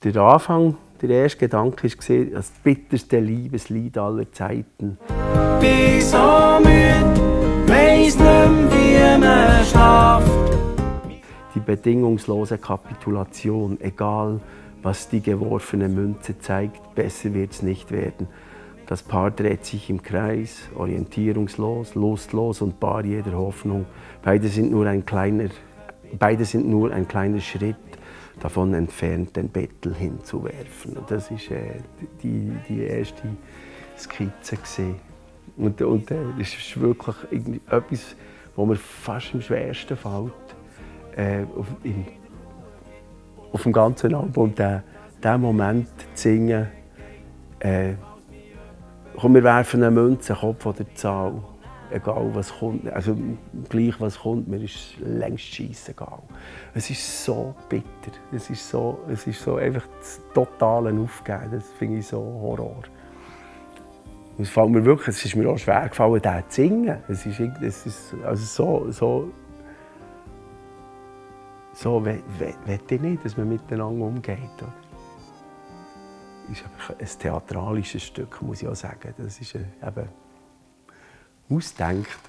Der Anfang, der erste Gedanke war das bitterste Liebeslied aller Zeiten. Bin so müde, weiss nicht mehr, wie man schlaft. Die bedingungslose Kapitulation, egal was die geworfene Münze zeigt, besser wird's nicht werden. Das Paar dreht sich im Kreis, orientierungslos, lustlos und bar jeder Hoffnung. Beide sind nur ein kleiner Schritt davon entfernt, den Bettel hinzuwerfen. Und das war die erste Skizze. Und das ist wirklich etwas, was mir fast am schwersten fällt. Auf dem ganzen Album, diesen Moment zu singen, komm, wir werfen eine Münze, Kopf oder Zahl. Egal was kommt, also gleich was kommt, mir ist längst scheissegal. Es ist so bitter, es ist so einfach das totale Aufgeben, das finde ich so Horror. Es fällt mir wirklich, es ist mir auch schwer gefallen, den zu singen. Es ist also so will ich nicht, dass man miteinander umgeht. Das ist ein theatralisches Stück, muss ich auch sagen. Das ist eben ausgedacht.